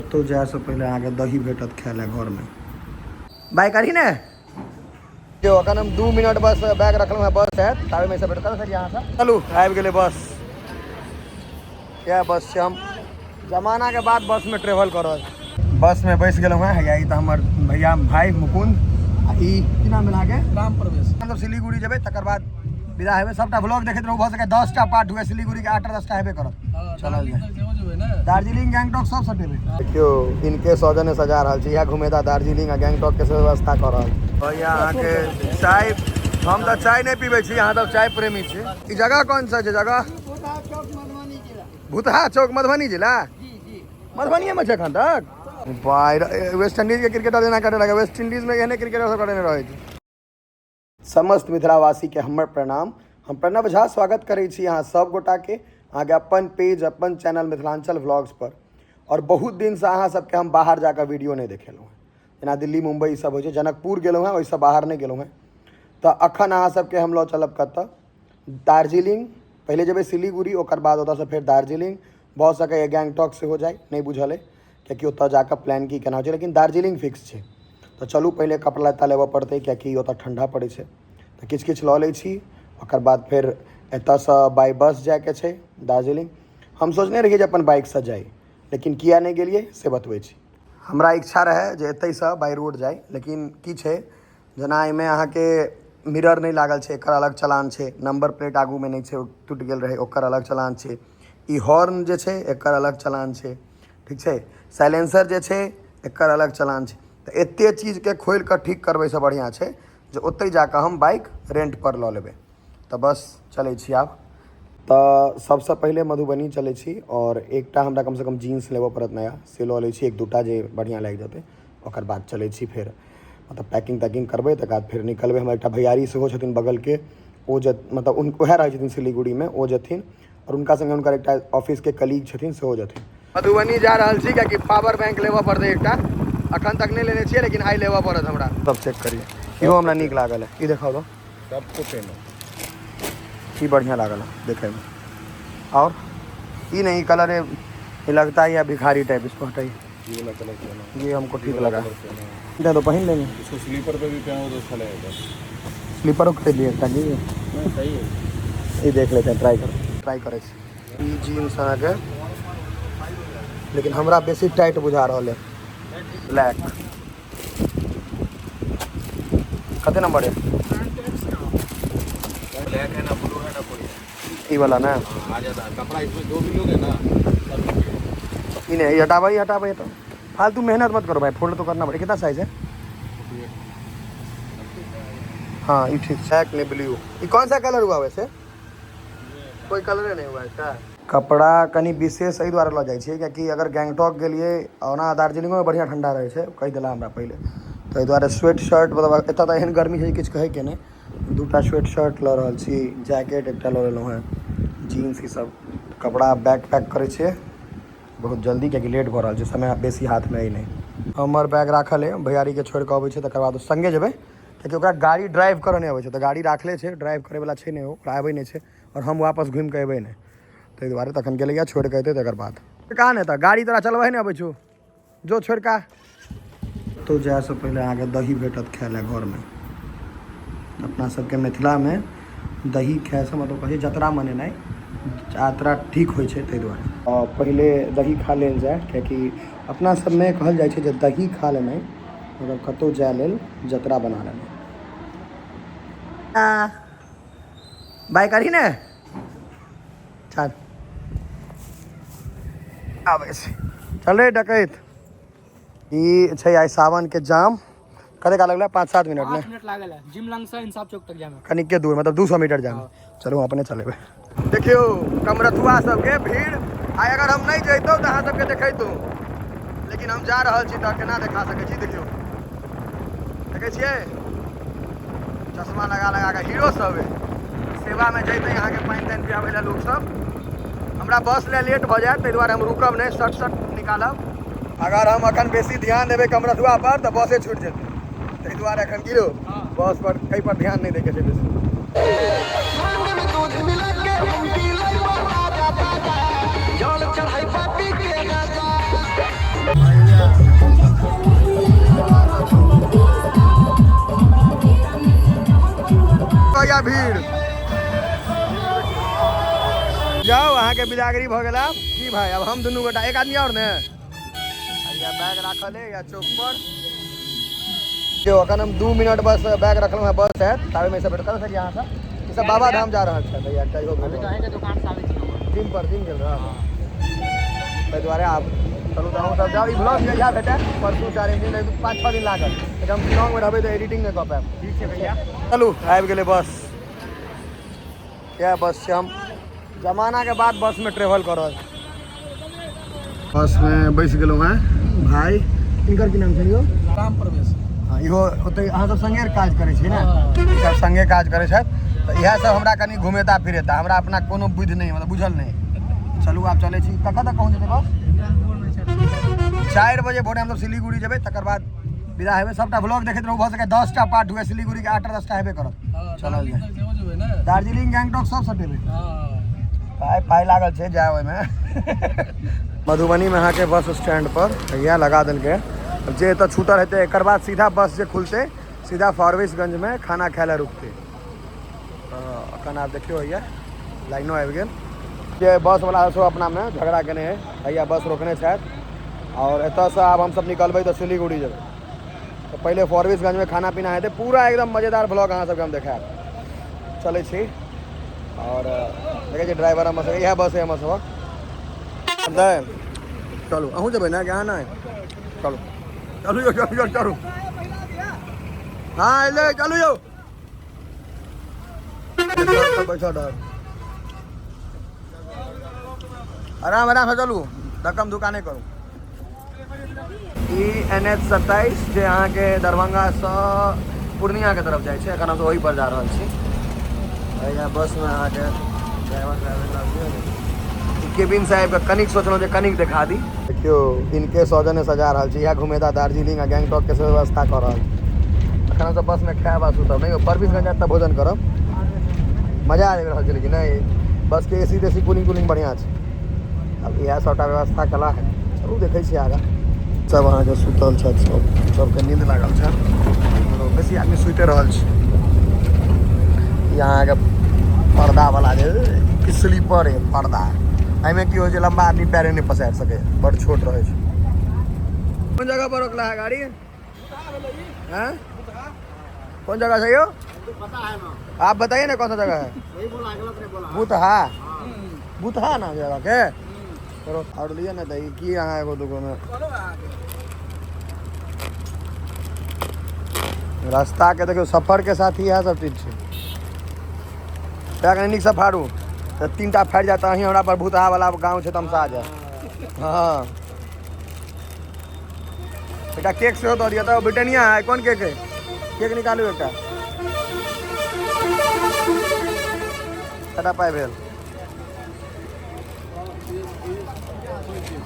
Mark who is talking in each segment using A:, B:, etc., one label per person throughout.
A: कतहु जायसँ पहिले अहाँके दही भेटत खाय लए घरमे। बाइ करही ने यौ। अखन हम 2 मिनट बस बैग रखलहुँ हेँ, बस आयत ताबेमे सब भेटत सर अहाँसँ। चलू, आबि गेलै बस। इएह बस छै। हम जमानाके बाद बसमे ट्रेवल कऽ रहल छी। बसमे बैस गेलहुँ हेँ। हैया ई तऽ हमर भैया भाय मुकुन्द आ ई की नाम भेल अहाँके?
B: राम प्रवेश।
A: हमसब सिलीगुड़ी जेबै, तकर बाद विदा हेबै। सबटा ब्लॉग देखैत रहू। भऽ सकै 10टा पार्ट हुए सिलीगुड़ीके, 8टा 10टा हेबे करत। चलल जाय। दार्जिलिंग, गैंगटॉक सब सटेबै। देखियौ, इनके सौजन्य सजा रहल छी। इएह घुमेता दार्जिलिंग आ गैंगटॉक के व्यवस्था कऽ रहल छी। भैया, अहाँके चाय। हम तऽ चाय नहि पीबै छी, अहाँ सब चाय प्रेमी छी। ई जगह कोन सा छै जगह? भूतहा चौक, मधुबनी जिला। मधुबनीए छै एखन तक। बाहर वेस्ट इंडीज के क्रिकेटर जेना करे लगे। वेस्ट इंडीज में एहने क्रिकेटर सब करे रहै छै। समस्त मिथिलावासीके हमर प्रणाम। हम प्रणव झा स्वागत करै छी अहाँ सब गोटाके अहाँके अपन पेज, अपन चैनल मिथिलाञ्चल व्लॉग्स पर। आओर बहुत दिनसँ अहाँ सबके हम बाहर जाकऽ वीडियो नहि देखेलहुँ हेँ, जेना दिल्ली, मुम्बई सब होइ छै। जनकपुर गेलहुँ हेँ, ओहिसँ बाहर नहि गेलहुँ हेँ। तऽ अखन अहाँ सबके हम लऽ चलब कतऽ? दार्जिलिंग। पहिले जेबै सिलीगुड़ी, ओकर बाद ओतऽसँ फेर दार्जिलिंग। भऽ सकैए गैंगटॉक सेहो जाइ, नहि बुझल अइ, कियाकि ओतऽ जाकऽ प्लान की केना होइ छै, लेकिन दार्जिलिंग फिक्स छै। तऽ चलू, पहिले कपड़ा लत्ता लेबऽ पड़तै, कियाकि ओतऽ ठण्डा पड़ै छै, तऽ किछु किछु लऽ लै छी। ओकर बाद फेर एतऽसँ बाइ बस जाइके छै दार्जिलिंग। हम सोचने रहियै जे अपन बाइकसँ जाइ, लेकिन किया नहि गेलियै से बतबै छी। हमरा इच्छा रहै जे एतैसँ बाइ रोड जाइ, लेकिन की छै, जेना एहिमे अहाँके मिरर नहि लागल छै, एकर अलग चलान छै। नंबर प्लेट आगूमे नहि छै, ओ टूटि गेल रहै, ओकर अलग चलान छै। ई हॉर्न जे छै, एकर अलग चलान छै। ठीक छै। साइलेंसर जे छै, एकर अलग चलान छै। तऽ एते चीजके खोलि कऽ ठीक करबैसँ बढ़िआँ छै जे ओतहि जा कऽ हम बाइक रेंटपर लऽ लेबै। तऽ बस चलै छी आब। तऽ सबसँ पहिले मधुबनी चलै छी आओर एकटा हमरा कमसँ कम जीन्स लेबऽ पड़त नया, से लऽ लै छी एक दूटा जे बढ़िआँ लागि जेतै। ओकर बाद चलै छी फेर, मतलब पैकिंग तैकिंग करबै, तकर बाद फेर निकलबै। हमर एकटा भैयारी सेहो छथिन बगलके, ओ जे मतलब उएह रहै छथिन सिलीगुड़ीमे, ओ जेथिन आओर हुनका सङ्गे हुनकर एकटा ऑफिसके कलीग छथिन, सेहो जेथिन। मधुबनी जा रहल छी कियाकि पावर बैंक लेबऽ पड़तै एकटा। अखन तक नहि लेने छियै, लेकिन आइ लेबऽ पड़त हमरा। सब चेक करिए। इहो हमरा नीक लागल है। ई देखाउ तो।
B: सबको पहनो।
A: ई बढ़िया लागल है देखैमे। और ई नहीं कलर है, ये लगता है भिखारी टाइप, इसको हटाइए।
B: ये वाला कलर पहनो।
A: ये हमको ठीक
B: ये वाला
A: लगा।
B: कलर पहनो।
A: दे दो, पहन लेंगे।
B: इसको स्लीपर पे भी पहनो तो अच्छा लगेगा।
A: स्लीपरों खरीद लिए एकटा की?
B: नहीं, सही है।
A: ई देख लेते हैं, ट्राई करो, ट्राई करै छी। ई जीन्स अहाँके, लेकिन हमरा बेसी टाइट बुझा रहल है। ब्लैक कते नंबर है?
B: ब्लैक है ना, ब्लू है ना, कोई है।
A: ई वाला ना।
B: हाँ, आ जाता है कपड़ा इसमें। जो भी लोगे ना, सब
A: ई नहीं, ई हटाबै, हटाबै तो फालतू मेहनत मत करो भाई, फोल्ड तो करना पड़ेगा। कितना साइज है? हाँ, ये ठीक। ब्लैक नहीं, ब्लू। ये कौन सा कलर हुआ वैसे? कोई कलर नहीं हुआ इसका। कपड़ा कनि विशेष एहि दुआरे लऽ जाइ छियै, कियाकि अगर गैंगटॉक गेलियै, ओना दार्जिलिंगोमे बढ़िआँ ठण्डा रहै छै, कहि देला हमरा पहिले, तऽ एहि दुआरे स्वेट शर्ट, मतलब एतऽ तऽ एहन गर्मी छै किछु कहैके नहि। दूटा स्वेट शर्ट लऽ रहल छी, जैकेट एकटा लऽ लेलहुँ हेँ, जीन्स, ई सब कपड़ा। बैग पैक करै छियै बहुत जल्दी, कियाकि लेट भऽ रहल छै, समय बेसी हाथमे अइ नहि। हमर बैग राखल अइ, भैयारीके छोड़ि कऽ अबै छै, तकर बाद संगे जेबै, कियाकि ओकरा गाड़ी ड्राइव करऽ नहि अबै छै, तऽ गाड़ी राखले छै, ड्राइव करैवला छै नहि, ओकरा आबै नहि छै आओर हम वापस घुमि कऽ एबै नहि, ताहि दुआरे तखन गेलैया, छोड़ि कऽ एतै तकर बाद। कहाँ नहि तऽ गाड़ी तोरा चलबै नहि अबै छौ, जो छोड़ि कऽ। तो जायसँ पहिले अहाँके दही भेटत खाय लए घरमे। अपना सबके मिथिलामे दही खायसँ मतलब कहै छै जतरा मनेनाइ, यात्रा ठीक होइ छै, ताहि दुआरे पहिले दही खा लेल जाय, कियाकि अपना सबमे कहल जाइ छै जे दही खा लेनाइ मतलब कतहु जाय लेल जतरा बना लेनाइ। बाय करही ने। चल, आबै छी। चल रे डकैत। ई छै आइ सावन के जाम। कते काल लगलै? 5-7 मिनट ने?
C: 5 मिनट लागल है जिम लंग से इंसाफ चौक तक जामे।
A: कनिके दूर, मतलब 200 मीटर जाम। चलू, अपने चलेबै। देखियौ कमरथुआ सबके भीड़। आइ अगर हम नहि जैतहुँ तऽ अहाँ सबके देखैतहुँ, लेकिन हम जा रहल छी तऽ केना देखा सकै छी? देखियौ, देखै छियै, चश्मा लगा लगा कऽ हीरो सब अइ। सेवामे जैतै अहाँके पानि तानि पियाबै लए लोक सब। हमरा बस लए लेट भऽ जायत, ताहि दुआरे हम रुकब नहि, सट सट निकालब। अगर हम अखन बेसी ध्यान देबै कमरथुआ पर तऽ बसे छूटि जेतै, ताहि दुआरे अखन की बस पर एहि पर ध्यान नहि दैके छै बेसी।
D: दूध मिला के हम पी लेबो ताजा ताजा, जल चढ़ाई पापी के राजा।
A: या भीड़ जाओ अहाँके बिदागरी भऽ गेल आब की भाई, अब हम दुनू गोटा, एक आदमी और ने या बैग राखल है या चौक पर। जो अखन हम 2 मिनट बस बैग रखलहुँ हैं, बस है ताबे में सब कतऽ से अहाँ सब ई सब बाबा धाम जा रहल छै भैया। एकटा इहो
C: अभी तो अहींके दोकान से आबै छी।
A: जिम पर जिम गेल रह, ताहि दुआरे आब चलू तऽ अहूँ सब जाउ। ई ब्लॉग जहिया भेटत परसू 4 दिन, 5-6 दिन लागत, हम शिलोंगमे रहबै तऽ एडिटिंग नहि कऽ पायब।
C: ठीक छै भैया।
A: चलू आबि गेलै बस, इएह बस छै। हम जमानाके बाद बसमे ट्रेवल कऽ रहल छी। बसमे बैस गेलहुँ हेँ। भाई, हिनकर की नाम छै यौ?
C: राम प्रवेश।
A: हँ, इहो ओतै अहाँ सब संगे काज करै छी ने? सब संगे काज करै छथि, तऽ इएह सब हमरा कनि घुमेता फिरेता, हमरा अपना कोनो बुद्धि नहि, मतलब बुझल नहि। चलू आब चलै छी। कखन तक पहुँच जेतै बस? 4 बजे भोरे हमसब सिलीगुड़ी जेबै, तकर बाद विदा हेबै। सबटा ब्लॉग देखैत रहू, भऽ सकै 10टा पार्ट हुए सिलीगुड़ीके, 8टा 10टा हेबे करत। चलल जाय। दार्जिलिंग गैंगटॉक सब सटेबै। पाइ पाइ लागल छै जाय ओहिमे। मधुबनीमे अहाँके बस स्टैंड पर इएह लगा देलकै, जे एतऽ छूटल हेतै एकर बाद सीधा बस जे खुलतै सीधा फारबिसगंजमे खाना खाय लए रुकतै। तऽ एखन आब देखियौ होइए लाइनो आबि गेल। जे बसवला सेहो अपनामे झगड़ा केने हइ, भैया बस रोकने छथि और एतऽसँ आब हमसब निकलबै तऽ सिलीगुड़ी जेबै। तऽ पहिले फारबिसगंजमे खाना पीना हेतै, पूरा एकदम मजेदार ब्लॉग अहाँ सबके हम देखायब। चलै छी और देखै छी ड्राइवर हमर सबके, इएह बस है हमर सबक। चलू अहूँ जेबै ने कि अहाँ नहि? चलू चलू यौ, चलू चलू चलू। हाँ एलै, चलू यौ। बैठल रह, आराम आराम से चलू, धक्कम धुका नहि करू। ई NH 27 जे अहाँके दरभंगासँ पूर्णियाके तरफ जाइ छै, एखन हमसब ओहि पर जा रहल छी। एहिया बसमे अहाँके ड्राइवर साहब केबिन साहेबके कनिक सोचलहुँ जे कनिक देखा दी। देखियौ इनके सौजन्य सजा रहल छी, इएह घुमेता दार्जिलिंग आ गैंगटॉकके सेहो व्यवस्था कऽ रहल छी। एखन हमसब बसमे खायब आ सुतब नहि, फरबिसगंज जायब तऽ भोजन करब। मजा आबि रहल छै, लेकिन नहि बसके एसी तेसी कूलिंग तूलिंग बढ़िआँ छै। आब इएह सबटा व्यवस्था कला है। चलू देखै छियै आगाँ। सब अहाँके सुतल छथि, सब सबके नींद लागल छै, बेसी आदमी सुति रहल छै। ई अहाँके पर्दा वाला जे स्लीपर है पर्दा, एहिमे की होइ छै लम्बा आदमी पैरे नहि पसारि सकै, बड़ छोट रहै छै। कोन जगह पर रोकला है गाड़ी? हैं, कौन जगह छै यौ? आप बताइए ना कौन सा जगह है? भूतहा, भूतहा नाम जगह के। चलो और लिअ ने तऽ ई की अहाँ एगो दूगो में रास्ता के देखियौ, सफर के साथ इएह सब चीज छै। तैं कनि नीकसँ फाड़ू तऽ 3टा फाड़ि जायत, अहीं हमरा पर भूतहा वाला गाँव छै तमसा जायत। हँ एकटा केक सेहो दऽ दिअ तऽ। ब्रिटानिया है, कोन केक है? केक निकालू एकटा। कटा पाइ भेल?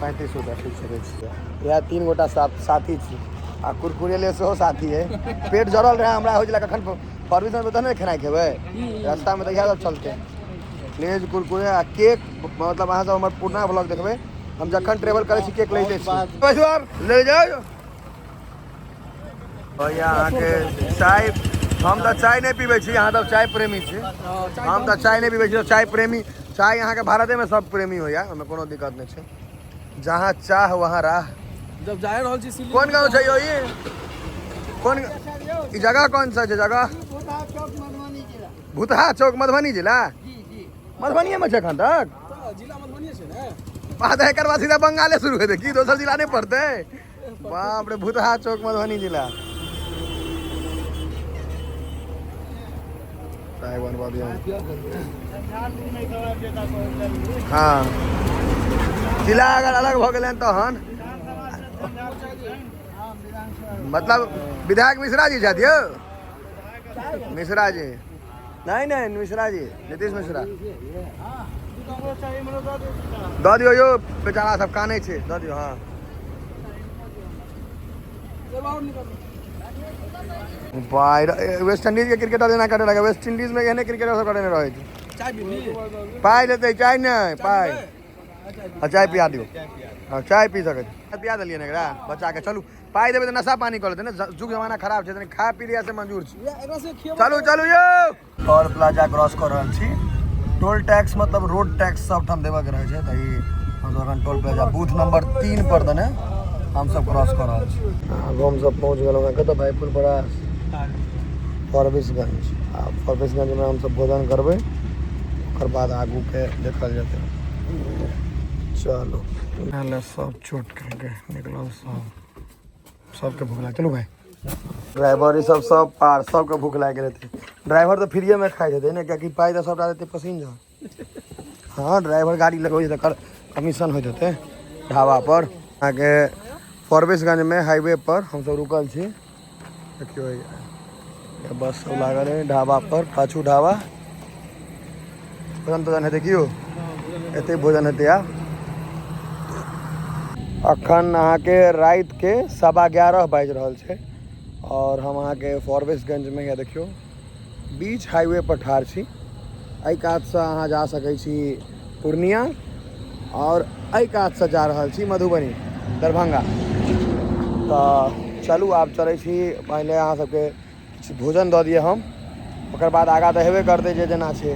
A: 35 रुपया। ठीक छै, दै छियै। इएह 3 गोटा साथी छी आ कुरकुरे ले सेहो साथी है। पेट जरल रहै हमरा, होइ छलै कखन फरबिसगंज तहन ने खेनाइ खेबै, रास्तामे तऽ इएह सब चलतै। लेज कुरकुरे आ केक, मतलब अहाँ सब हमर पुरना ब्लॉग देखबै, हम जखन ट्रेवल करै छी केक लैते छी। ले जाउ भैया अहाँके चाय। हम तऽ चाय नहि पीबै छी, अहाँ सब चाय प्रेमी छी। हम तऽ चाय नहि पीबै छी, चाय प्रेमी। चाय अहाँके भारतेमे सब प्रेमी होइया, ओहिमे कोनो दिक्कत नहि छै। जहाँ चाह वहाँ राह।
C: जब जा रहल छी।
A: कोन गाँव छै यौ ई? कोन ई जगह कौन सा छै जगह? भूतहा चौक मधुबनी जिला। मधुबनीमे छै एखन तक?
C: जिला मधुबनी छै ने।
A: बात एकर बाद सीधा बंगाले शुरू हेतै की? दोसर जिला नहि पड़तै? बाप रे, भूतहा चौक मधुबनी जिला। चाय बनबा दियौ। हाँ जिला अगर अलग भऽ गेलै तहन मतलब विधायक मिश्रा जी छथि यौ? मिश्रा जी नहीं नहीं, मिश्रा जी, नीतीश मिश्रा। दऽ दियौ यौ, बेचारा सब कानै छै, दऽ दियौ। हाँ भाई, वेस्ट इंडीज के क्रिकेटर जेना करे लगे, वेस्ट इंडीज में एहने क्रिकेटर सब करेने रहै छै।
C: चाय पीबी?
A: पाइ लेतै चाय नहि, पाइ। आ चाय पिया दियौ। हँ, चाय पी सकै छी। पिया देलियै ने एकरा बच्चाके। चलू, पाइ देबै तऽ नशा पानी कऽ लेतै ने। जुग जमाना खराब छै, तनी खा पी लिअ से मंजूर छै।
C: एकरा से खिएबो।
A: चलू चलू यौ, टोल प्लाजा क्रॉस कऽ रहल छी। टोल टैक्स मतलब रोड टैक्स सब ठाम देबऽ के रहै छै। तऽ ई हमसब एखन टोल प्लाजा बूथ नंबर 3 पर दने हमसब क्रॉस कऽ रहल छी। आब हमसब पहुँच गेलहुँ हँ कतऽ भाई? फुलपरास, फॉरबिसगंज। आ फॉरबिसगंजमे हमसब भोजन करबै, ओकर बाद आगूके देखल जेतै। चलू, सब चोट करके निकलल सब, सबके भूख लागल। चलू भाई, ड्राइवर ई सब सब पार, सबके भूख लागि गेल हेतै। ड्राइवर तऽ फ्रीएमे खाइत हेतै ने, कियाकि पाइ तऽ सबटा देतै पसिंजर। हँ, ड्राइवर गाड़ी लगबै छै तकर कमीशन होइत हेतै ढाबा पर। अहाँके फॉरबिसगंजमे हाईवे पर हमसब रुकल छी। देखियौ, बस सब लागल है ढाबा पर, पाछू ढाबा। भोजन तोजन हेतै की यौ? एते भोजन हेतै। आब अखन अहाँके रातिके 11:15 बाजि रहल छै आओर हम अहाँके फॉरबिसगंजमे या देखियौ बीच हाईवे पर ठाढ़ छी। एहि कातसँ अहाँ जा सकै छी पूर्णिया आओर एहि कातसँ जा रहल छी मधुबनी, दरभंगा। तऽ चलू, आब चलै छी। पहिले अहाँ सबके किछु भोजन दऽ दिअ हम, ओकर बाद आगाँ तऽ हेबे करतै जे जेना छै।